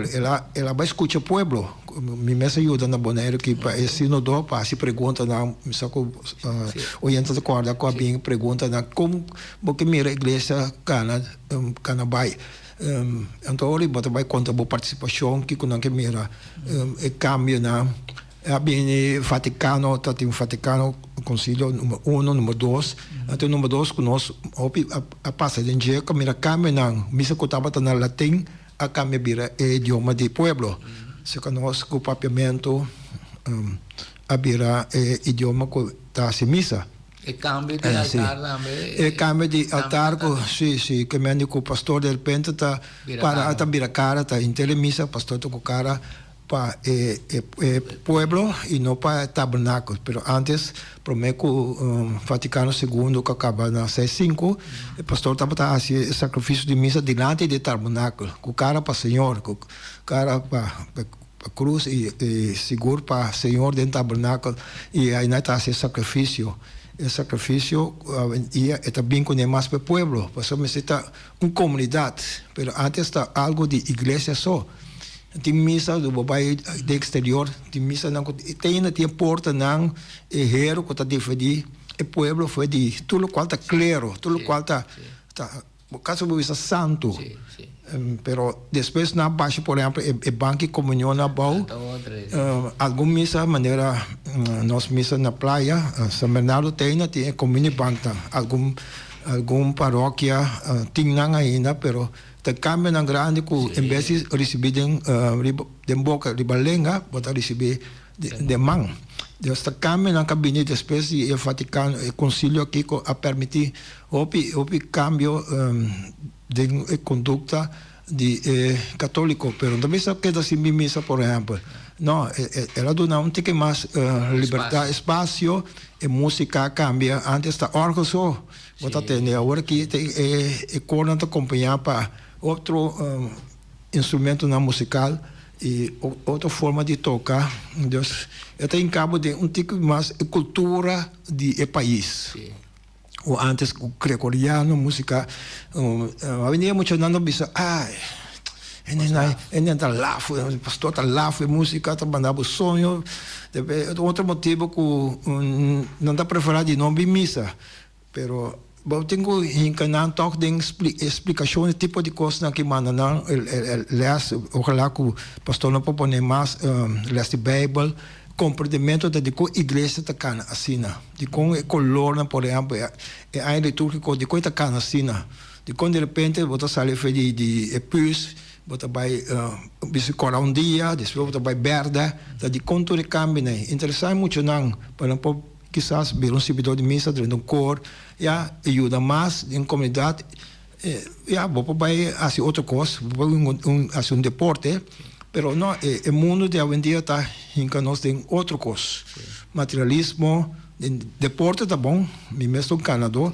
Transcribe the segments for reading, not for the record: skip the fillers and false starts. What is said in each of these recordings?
ehèmpel, el a el a bai skucha pueblo. Mi mes a yuda na Boneiru aki pa e sinodo pa hasi preguntanan. Mi sa ku oyente ta kòrda ku a bin preguntanan kon bo ke mira iglesia kana kana bai. Anto ora bo ta bai konta bo partisipashon kiko nan ke mira e kambionan. A bini Vaticano, ta tin Vaticano Concilio numero uno, numero dos. Anto numero dos cu nos hopi a pasa den dje cu a mira cambionan. Misa cu tabata na Latin a cambia bira e idioma di pueblo. So cu nos cu Papiamento a bira e idioma cu ta haci misa. E cambio di altar tambe. E cambio di altar cu si, si, ke mende cu pastor de repente ta para, ta bira cara, ta henter e misa pastor ta cu cara. Pa e e pueblo y no pa e tabernakel. Pero antes, prome cu Vaticano Segundo cu a caba na seis sinku, e pastor tabata haci e sacrificio di misa dilanti di e tabernakel, cu cara pa Señor, cu cara pa pa cruz y y sigur pa Señor den tabernakel y aina e ta haci e sacrificio. E sacrificio awendia e ta bin cune mas pa e pueblo, pasobra mester ta un comunidad, pero antes ta algo di iglesia so. Tin misa lo bo bai den exterior, tin misanan ku te ainda tin e portanan, e hero ku ta dividí e pueblo for di tur lokual ta klero, tur lokual ta ta kaso bo bisa santu. Pero despues nan a basha por ehempel e banki komunion abou, algun misa manera nos misa na playa San Bernardo te ainda tin e komuniebanknan, algun algun parokia tin nan ainda pero Ta cambionan grandi cu en bes di ricibi den riba den boca riba lenga bo ta ricibi den man. Dios ta cambionan ca bini despues di e Vaticano e concilio aki cu a permiti hopi hopi cambio den e conducta di e catolico pero no ta bisa keda sin bin misa por ehempel no el a duna un tiki mas libertad espacio e musica a cambia antes ta orgel so. Bo ta tende awor aki e kornan ta kompañá pa otro instrumentonan musikal i otro forma di toka. Dus e ta hinka bo den un tiki mas e kultura di e pais. Ku antes ku gregoriano musika awendia muchanan ta bisa ai hende ta laf, e pastor ta laf e musika ta manda bo soño. Otro motibu ku nan ta preferá di no bin misa. Pero bo tin ku hinka nan tòg den splikashon e tipo di kosnan ki manda nan lès. Ojalá ku pastor no por pone mas lès di Beibel. Komprendementu ta dikon iglesia ta kana asina, dikon e kolornan por ehèmpel e aña litúrgiko dikon e ta kana asina, dikon derepente bo ta sali for di e pùs bo ta bai bisti kòrá un dia, despues bo ta bai bèrdè, ta dikon tur e kambionan. Interesá e muchanan pa nan por. Kisas bira un sirbidor di misa, drenta un kor, ya, e yuda mas den komunidat. Ya, bo por bai hasi otro kos, bo por bai hasi un deporte, pero no, e mundu di awendia ta hinka nos den otro kos. Materialismo, den deporte ta bon, mi mes ta un kanadó,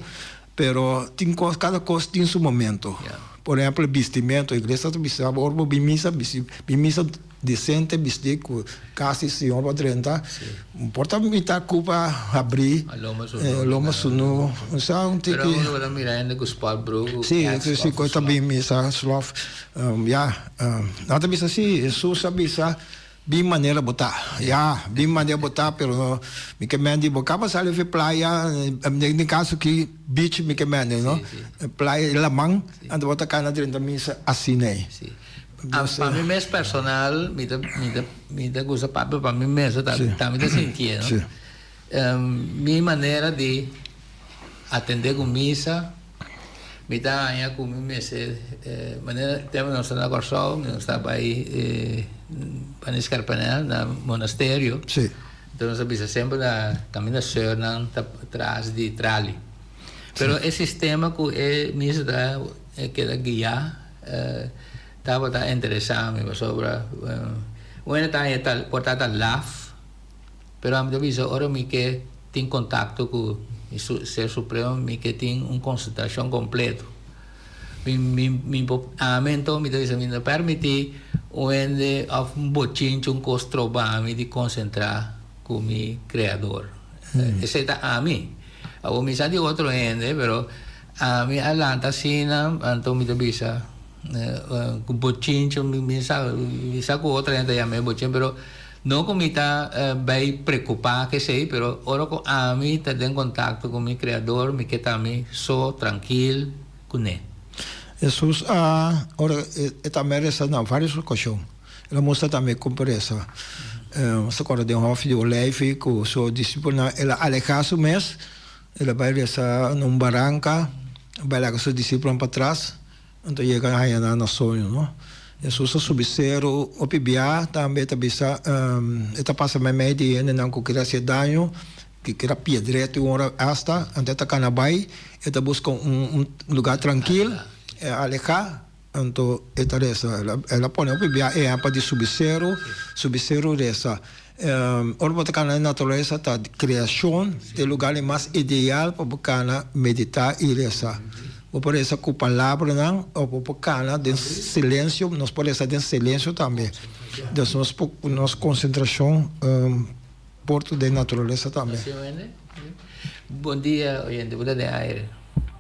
pero tin kos, kada kos tin su momento. Por ehempel, bistimento, iglesia ta bisa bo ora bo bin misa, bisti, bin misa Decente bisti cu casi señor bo drenta por ta mita cupa habri lomba sunu sa un tiki. Pero ora bo ta mira hende cu sport broek cu Si si cu ta bin misa slof ya nan ta bisa si Jesus a bisa bin manera bo ta ya bin manera bo ta pero no mi ke mende bo caba sali fi playa den caso aki beach mi ke mende no playa laman anto bo ta cana drenta misa asina ey. Pa mi mes personal, mi ta, mi ta, mi ta gusta papia pa mi mes, ta, ta mi ta sintié, no? Sí. Mi manera di atendé ku misa, mi ta haña ku mi mester, manera tempu nos ta na Kòrsou, mi nos ta bai Panis Carpanel na monasterio. Sí. Enton nos a bisa semper na kaminda sùrnan ta tras di trali. Pero e sistema ku e misa ta keda guiá. Tabata interesá mi pasobra un hende ta haña ta por ta ta laf pero ami ta bisa ora mi ke tin kontakto ku mi ser supremo mi ke tin un konsentrashon kompleto mi mi mi por ami anto mi ta bisa mi no permití un hende òf un bochinchi un kos troba mi di konsentrá ku mi kreador esei ta ami awor mi sa di otro hende pero. Ami a lanta asina, anto mi ta bisa. Ku bochincha mi sa mi sa ku otro hende ta yama e bochincha pero no ku mi ta bai preocupa ku esei pero ora ku ami ta den kontakto ku mi Kreador mi ke ta mi so trankil kuné. Hesus a ora e tambe a resa na varios okashon. El a mustra tambe kon por resa. Nos ta kòrda den hòfi di Oleifi ku su disipelnan el a alehá su mes, el a bai resa na un baranka, bai laga su disipelnan patras. Anto yega haña nan na soño, no? Hesus a subi seru hopi bia, tambe e ta bisa, e ta pasa meimei di hendenan ku kier hasié daño, ku kier a piedr'é tin ora asta, anto e ta kana bai, e ta buska un lugá trankil, alehá, anto e ta resa. El a pone hopi bia ehèmpel di subi seru, subi seru resa. Ora bo ta kana den naturalesa ta kreashon ta e lugar di mas ideal pa bo kana meditá i resa. Bo por resa ku palabranan òf bo por kana den silensio, nos por resa den silensio tambe. Dus nos por nos konsentrashon por ta den naturalesa tambe. Bon dia oyente, bo ta den aire.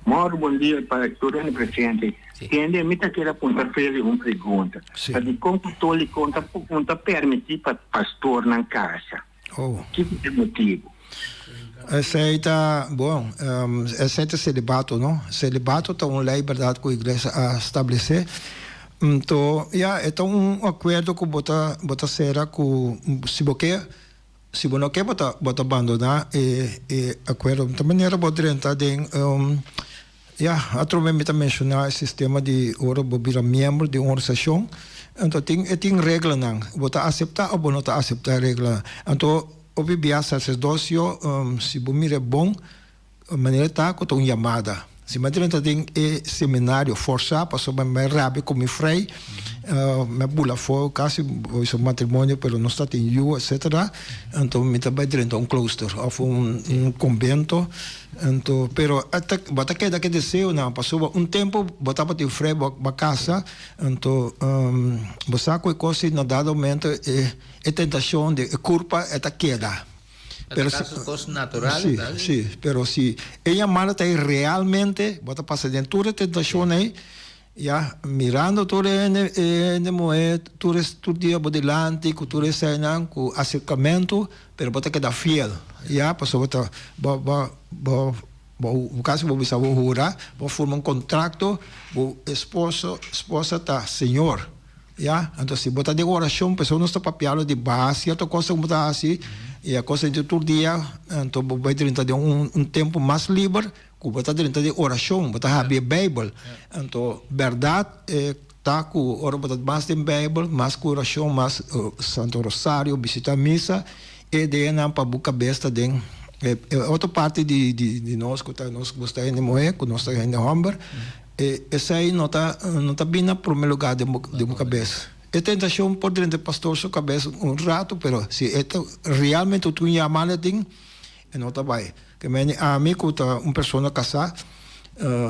Mauro bon dia pa tur hende presente. Tende mi ta kere puntra Feli un pregunta. Ta dikon katoliko no ta permiti pa pastornan kasa? Kiko ta e motibu? Esei ta, bon, esei ta selibato, no? Selibato ta un lei bèrdat ku iglesia a stablesé. Nto, ya, e ta un akuerdo ku bo ta bo ta sera ku si bo ke, si bo no ke bo ta bo ta bandoná e e akuerdo. Ta manera bo drenta den Ya, atrobe mi ta menshoná e sistema di ora bo bira miembro di un organisashon, anto tin e tin reglanan, bo ta aseptá òf bo no ta aseptá e reglanan. Anto hopi bia saserdosio, si bo mira e bon manera ta ku ta un yamada. Si mi a drenta den e seminario forsá pasobra mi a rabia ku mi frei, mi a bula afó kasi bo bisa matrimonio pero nos ta tin yu etcetera, anto mi ta bai drenta un klooster òf un konbento. Anto, pero bo ta keda ku e deseonan, pasobra un tempu bo tabatin fre, bo a kasa, anto bo sa ku e kos na dado momento e tentashon di e kurpa e ta keda. Pero si, kos natural, si, si, pero si e yamada ta ei realmente, bo ta pasa den tur e tentashon ei, Ya, mirando tur e hende, e hende muhé tur es tur dia bo dilanti ku tur eseinan ku aserkamentu, pero bo ta keda fiel, ya, pasobra bo ta bo bo bo bo kasi bo bisa bo hura, bo forma un kontrakto, bo esposo, esposa ta Señor, ya. Anto si bo ta den orashon, pasobra nos ta papiando di baha sierto kos ku bo ta hasi, i e kos ei tur dia, anto bo bai drenta den un un tempu mas liber. Ku bo ta drenta den orashon, bo ta habri e Beibel. Anto, bèrdat e ta ku ora bo ta mas den Beibel, mas ku orashon, mas Santo Rosario, bisita misa, e ideanan pa bo kabes ta den e otro parti di di nos ku ta nos gusta hende muhé ku nos ta hende hòmber, e esei no ta no ta bini na promé lugá den bo den bo kabes. E tentashon por drenta e pastor su kabes un ratu, pero si e ta realmente un yamada tin, E no ta bai. Ke meni ami ku ta un persona kasá,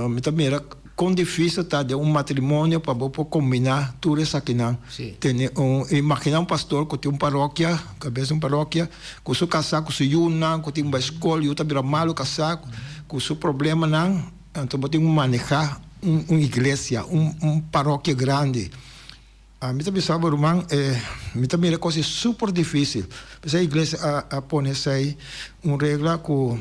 mi ta mira kon difísil ta den un matrimonio pa bo por kombiná tur esakinan. Tene un, imaginá un pastor ku tin un parokia, kabes di un parokia, ku su kasá, ku su yunan, ku tin bai skol, yu ta bira malu kasá, ku su problemanan, anto bo tin ku manehá un iglesia, un parokia grandi. Mi ta bisa bo ruman, mi ta mira cos e super dificil. P'esei iglesia a pone esei un regla cu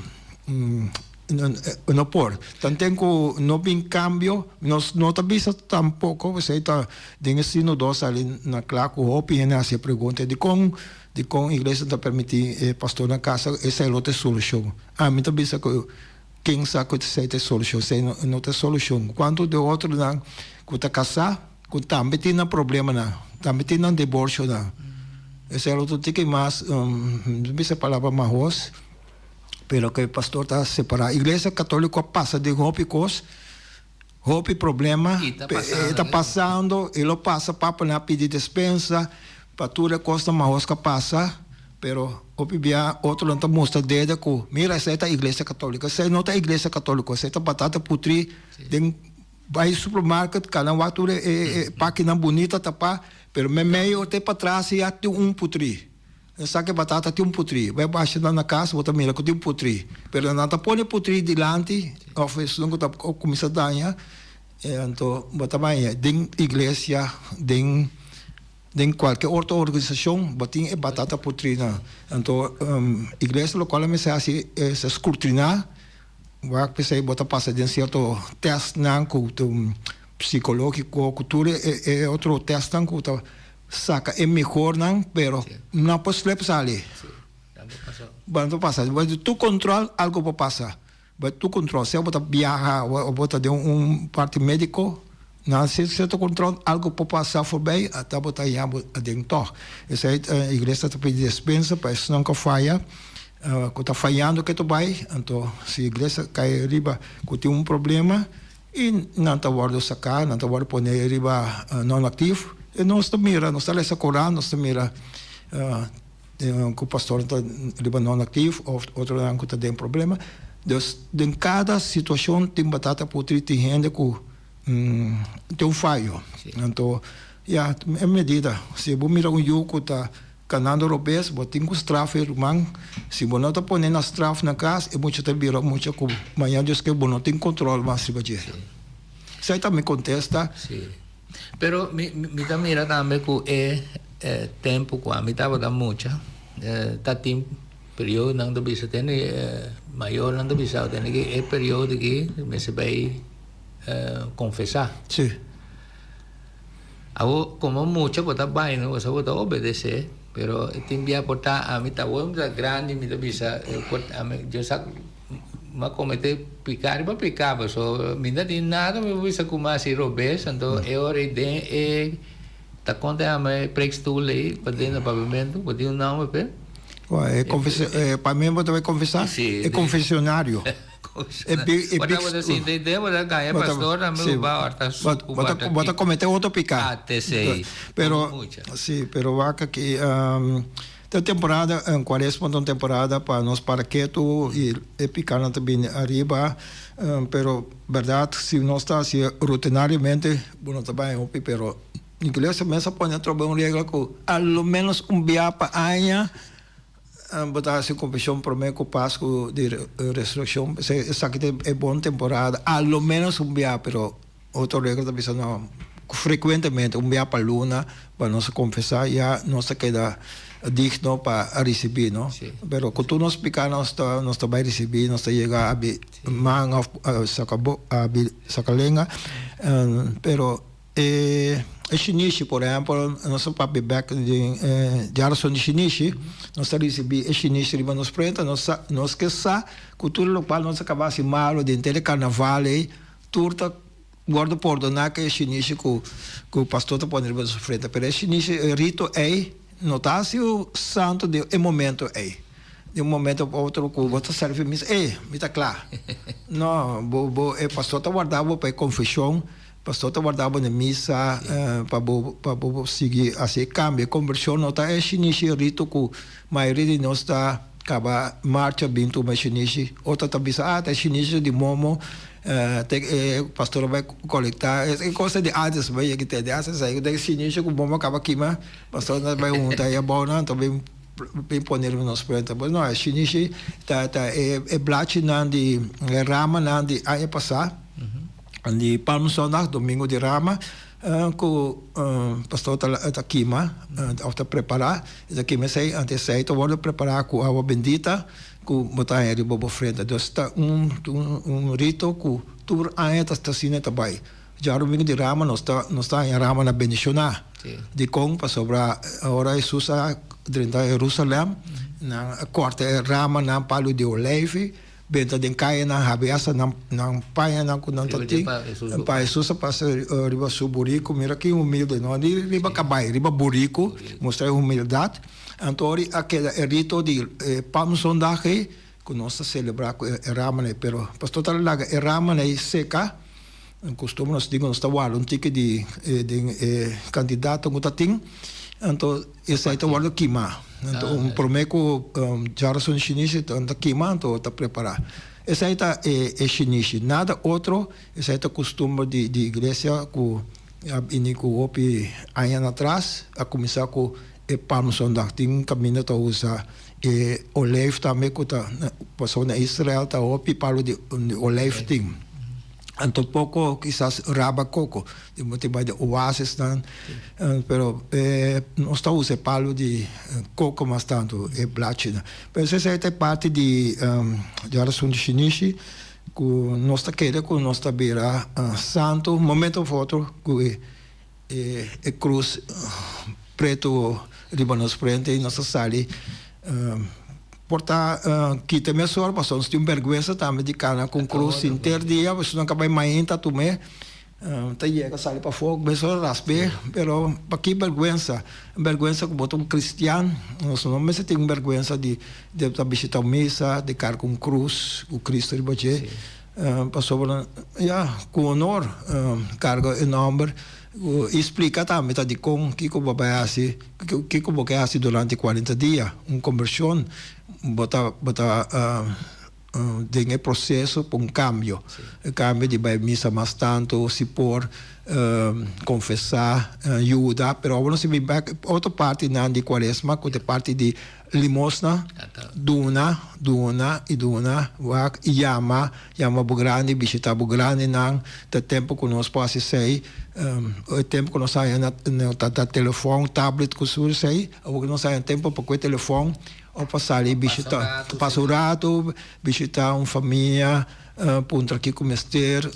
no por. Tanten cu no bin cambio, nos no ta bisa tampoco, p'esei ta den e sinodo sali na cla cu hopi hende a haci e pregunta dicon dicon iglesia ta permiti e pastornan casa, esei lo ta e solucion. Ami ta bisa cu ken sa cu esei ta e solucion, esei no ta e solucion. Cuanto di otronan cu ta casa. Ku tambe tin nan problemanan, tambe tin nan diborsionan. Esei lo tur tiki mas, no bisa e palabra mahos, pero ku e pastor ta separá. Iglesia Katoliko a pasa den hopi kos, hopi problema, e ta pasando, e lo pasa, papanan a pidi despensa pa tur e kosnan mahos ku a pasa, pero hopi bia otronan ta mustra dede ku mira esei ta Iglesia Katoliko, esei no ta Iglesia Katoliko, esei ta batata putrí den. Bai supermarket kana wak tur e pakinan bunita tapá, pero meimei o te patras ya tin un putrí. E saki batata tin un putrí. Bai basha nan na kas bo ta mira ku tin putrí. Pero nan ta pone putrí dilanti òf esun ku ta kuminsá daña. Anto bo ta baña den iglesia, den den cualke otro organisacion bo tin e batata putrina. Anto iglesia locual a mester haci es scrutina wak p'esey bo ta pasa den cierto testnan cu ta psicologico cu tur e otro testnan cu ta saca e mehornan pero no por slip sali. Bo no por pasa. Tur control algo por pasa. Bo tur control, sea bo ta biaha o bo ta den un parti medico, nan haci cierto control, algo por pasa forbij, ata bo ta haña bo aden tog. Esey iglesia ta pidi despensa pa esnan cu a faya, cu ta fayando ke ta bay, anto si iglesia cay riba cu tin un problema y nan ta wordo saca, nan ta wordo pone riba non actief, y nos ta mira, nos ta lesa Koran, nos ta mira. Ku pastor ta riba non aktif òf otronan ku ta den problema. Dus den kada situashon tin batata putri, tin hende ku tin un fayo. Anto ya e medida. Si bo mira un yu ku ta kanando robes bo tin ku straf e ruman. Si bo no ta pone na straf na kas e mucha ta bira un mucha ku mañana Dios ke bo no tin kontrol mas riba dje. Esei ta mi kontesta. Pero mi mi ta mira tambe ku e tempu ku ami tabata mucha ta tin periodonan ta bisa tene mayornan ta bisa tene ki e periodo aki mester bai konfesá. Sí. Awor komo mucha bo ta bai no bo ta obedesé pero tin bia por ta ami ta awor mi ta grandi mi ta bisa por ami Dios sa. M'a comete pica riba pica paso mi no tin nada mi por bisa cu mi a haci robes anto e ora ey den e ta con ta yama e preekstoel ey pa den na papiamento bo tin un nomber p'e? Cua e confes pa mi bo ta bay confesa? Si e confesionario e big e big bo ta sinta ey den bo ta gaña pastor tambe cu ba horta sucu bo ta bo ta comete otro pica a te esey pero si pero wak aki. Ta temporada, cuaresma ta un temporada pa nos para ketu y e picanan ta bini ariba, pero berdad si nos ta haci rutinariamente bo no ta bay hopi, pero iglesia mes a pone atrobe un regla cu a lo menos un bia pa aña bo ta haci confesion prome cu Pascu di Resurreccion, esaki ta e bon temporada, a lo menos un bia, pero. Otro regla ta bisa no frekuentemente, un bia pa luna, pa nos a konfesá, ya nos ta keda digno pa risibí, no? Pero ku tur nos piká nos ta nos ta bai risibí, nos ta yega abi man òf saka bo abi saka lenga. Pero e e shinishi por ehèmpel, nos a papia bèk den e djarason di shinishi, nos ta risibí e shinishi riba nos frenta, nos sa nos ke sa ku tur lokual nos a kaba hasi malu den te e karnaval ei, Tur ta wordo pordoná ku e shinishi ku ku pastor ta pone riba su frente. Pero e shinishi, e rito ei, no ta hasi u santu den e momento ei. Di un momento pa otro ku bo ta sèrvi misa, ey, mi ta kla. No, bo bo e pastor ta warda bo pa e konfeshon, pastor ta warda bo na misa pa bo pa bo sigui hasi e kambio. E kombershon no ta e shinishi, e rito ku mayoria di nos ta Kaba marcha bin tuma e shinishi. Otro ta bisa, ah, ta e shinishi di momo, te e pastor a bai kolektá. E kos ta di ántes bai yega te di ántes esei. Ku ta e shinishi ku momo kaba kima, pastor ta bai hunta e abou nan, anto bin bin pone riba nos frente. Pues no, e shinishi ta ta e e blachinan di e ramanan di aña pasá, di Palmzondag, domingo di rama. Ku pastor ta kima òf ta prepará, e ta kima esei, anto esei ta wòrdu prepará ku awa bendita ku bo ta haña riba bo frente. Dus ta un un rito ku tur aña ta asina ta bai. Djadumingu di rama nos ta nos ta haña ramanan bendishoná. Dikon? Pasobra ora Hesus a drenta Herusalèm nan a kòrta e ramanan palu di oleifi. Benta den kayanan habri hasta nan nan pañanan ku nan ta tin pa Hesus a pasa riba su buriku. Mira ki humilde no ni riba kabai, riba buriku mustra e humildat. Anto ora a keda e rito di e Palmzondag ei ku nos ta selebrá ku e ramanan ei. Pero pastor ta laga e ramanan ei seka. Un kustumber nos tin ku nos ta warda un tiki di den e kantidatnan ku ta tin. Anto esei ta wòrdu kimá. Anto un promé ku djarason di shinishi ta kima anto ta prepará. Esei ta e shinishi. Nada otro, esei ta kustumber di di iglesia ku a bini ku hopi añanan atras a kuminsá ku e Palmzondag. Tin kaminda ta usa e olijf tambe ku ta pasobra na Israel ta hopi palu di olijf tin. Anto poko kisas raba koko di bo tin bai den oasisnan pero nos ta usa e palu di koko mas tantu e blachinan. Pero esei ta e parti di Djarasun di Shinishi ku nos ta kere ku nos ta bira santu un momento of otro ku e e krus pretu riba nos frente i nos ta sali. Por ta kita e mesora pasobra nos tin un berguensa tambe di kana ku un krus henter dia, pasobra nan ka bai mainta tum'é ta yega sali pafó mesora rasp'é, pero paki berguensa? Berguensa ku bo ta un kristian, nos no mester tin un berguensa di ta bishita un misa, di karga un krus ku Kristu riba dje, pasobra ya ku honor karga e nòmber i splika tambe ta dikon kiko bo bai hasi. Kiko bo ke hasi durante kuarenta dia? Un kombershon, bo ta bo ta den e proseso pa un kambio. E kambio di bai misa mas tantu, si por konfesá, yuda. Pero awor nos a bin bek otro partinan di kuaresma ku ta e parti di limosna, duna, duna i duna, wak i yama, yama bo grandi, bishita bo grandinan. Ta tempu ku nos por hasi esei, e tempu ku nos haña na ta telefòn, tablet ku sur esei, awor ku nos haña tempu pa kue telefòn òf pa sali bishita, pasa un ratu, bishita un famia, puntra kiko mester.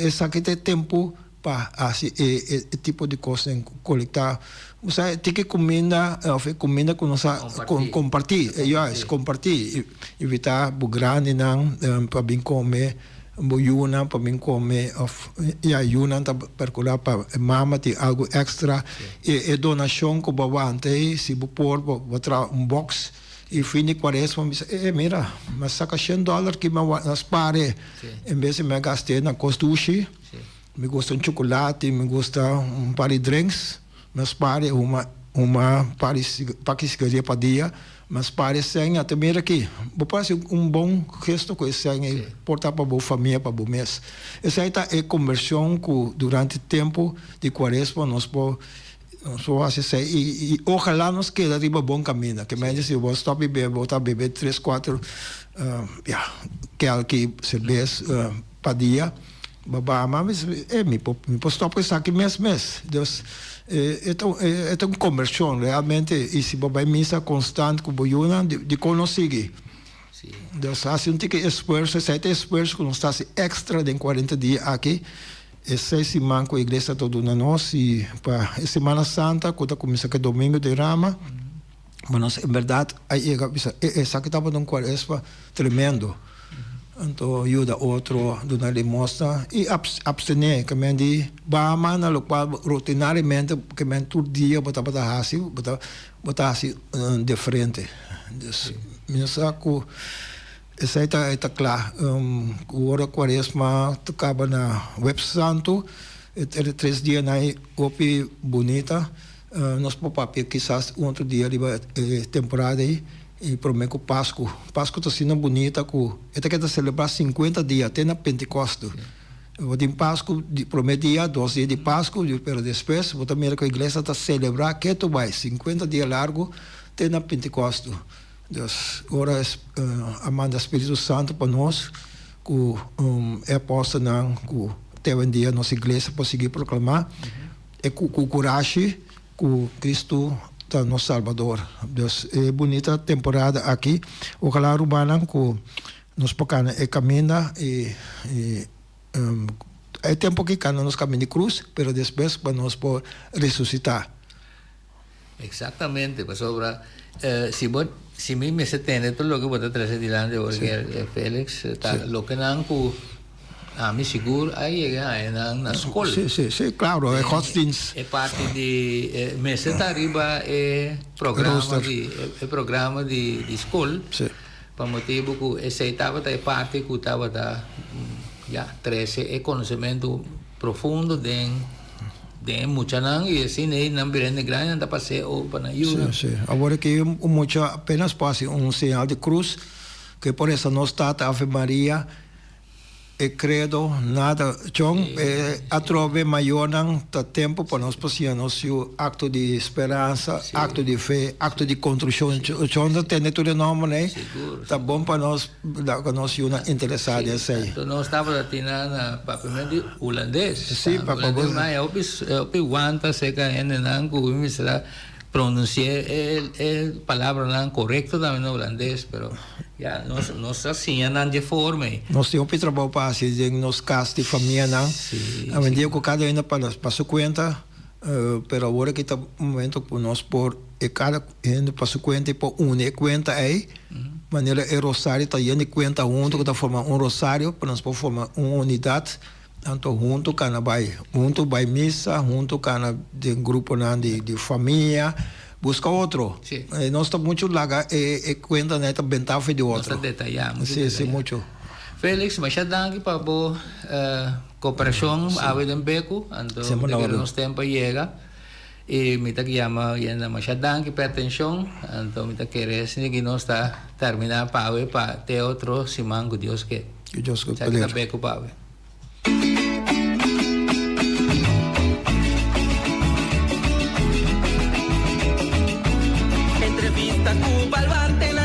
Esaki ta e tempu pa hasi e tipo di kosnan, kolektá. Bo sa e tiki kuminda òf e kuminda ku nos a kompartí, juist, kompartí, invitá bo grandinan pa bin kome, bo yunan pa bin kome òf ya yunan ta perkurá pa e mama tin algu èkstra. E donashon ku bo a wanta ei, si bo por bo traha un bòks i fin di kuaresma bo bisa, e mira, mi a saka shen dòler ki mi a spar e, en bes di mi a gast'é na kos dushi. Mi gusta un chocolate, mi gusta un par di drinks, mi a spar e huma huma par di paki sigaria pa dia, mi a spar e sèn a ta mira aki, bo por hasi un bon gesto ku e sèn ei por ta pa bo famia, pa bo mes. Esei ta e kombershon ku durante tempu di kuaresma nos por nos por hasi esei i i ojalá nos keda riba bon kaminda, ke mente si bo stòp di bebe bo ta bebe tres kuater ya kèlki serbes. Pa dia baba a mami e mi por mi por stop esaki mes mes dus e ta e ta un kombershon realmente i si bo bai misa konstant ku bo yunan dikon no sigui dus hasi un tiki esfuerso esei ta esfuerso ku nos ta hasi extra den kuarenta dia aki e seis siman ku iglesia ta duna nos i pa e semana santa ku ta kuminsa ku e domingo di rama Ma nos en berdad a yega bisa e esaki tabata un cuaresma tremendo. Anto yuda otro, duna limosna y abstene, ke men di baha man na locual rutinariamente ke men tur dia bo tabata haci, bo ta bo ta haci diferente. Dus mi no sa cu esey ta ta cla. Ora cuaresma ta caba na Huebs Santo, e tres dianan ey hopi bunita. Nos por papia kisas un otro dia riba e temporada ei i promé ku Pasku. Pasku ta asina bunita ku e ta keda selebrá sinkuenta dia te na Pentekòste. Bo tin Pasku di promé dia, dos dia di Pasku, pero despues bo ta mira ku iglesia ta selebrá ketu bai sinkuenta dia largu te na Pentekòste. Dus ora a manda Spiritu Santu pa nos ku e apòstelnan ku te awendia nos iglesia por sigui proklamá. E ku ku kurashi ku Kristu ta nos Salbador. Dus e bunita temporada aki, ojalá rumannan ku nos por kana e kaminda i i e tempu aki kana nos kaminda di krus, pero despues pa nos por resusitá. Exactamente, pasobra si bo si mi mester tende tur loke bo ta trece dilanti awor ke Felix ta loke nan ku ami sigur a yega haña nan na skol. Si, si, si, claro, e godsdienst. E parti di mester ta riba e programa di e programa di di skol pa motibu ku esei tabata e parti ku tabata ya trece e konosementu profundo den Den e muchanan y asina ey nan bira hende grandi nan ta pas'é over pa nan yunan. Sí, sí. Awor aki un mucha apenas por haci un señal di cruz, ke por reza Nos Tata, Ave Maria. E credo nada chon e atrobe mayornan ta tempo pa nos por siña nos yu acto di speransa, acto di fe, acto di contricion chon ta tende tur e nombernan ey ta bon pa nos laga nos yunan interesa den esey. Anto nos tabata tin nan na papiamento di hulandes. Hulandes nan e hopi hopi wanta cerca hendenan cu mi mester a pronuncia e e palabranan corecto tambe na hulandes pero. Ya, nos, nos a siña nan dje forma ei. Nos tin hopi trabou pa hasi den nos kas di famianan. Sí, Awendia ku kada hende pa pa su kuenta, pero awor aki ta un momento ku nos por e kada hende pa su kuenta i por uni e kuenta ei, manera e rosario ta yen di kuenta huntu ku ta forma un rosario, pa nos por forma un unidat. Anto huntu kana bai, huntu bai misa, huntu kana den gruponan di di famia, buska otro. Sí. Nos ta muchu laga e e kuentanan e ta bentá for di Nos otro. ta detayá, muchu Sí, sí, detayá. muchu. Felix, masha danki pa bo koperashon awe den Beku. Anto Semper mi na ta kere orden. nos tempu a yega i mi ta yama yenda masha danki pa e atenshon. Anto mi ta kere esaki nos ta terminá pa awe pa te otro siman ku Dios ke. Ku Dios ke Esaki ta poder. Beku pa awe. Entrevista cu baluartenan.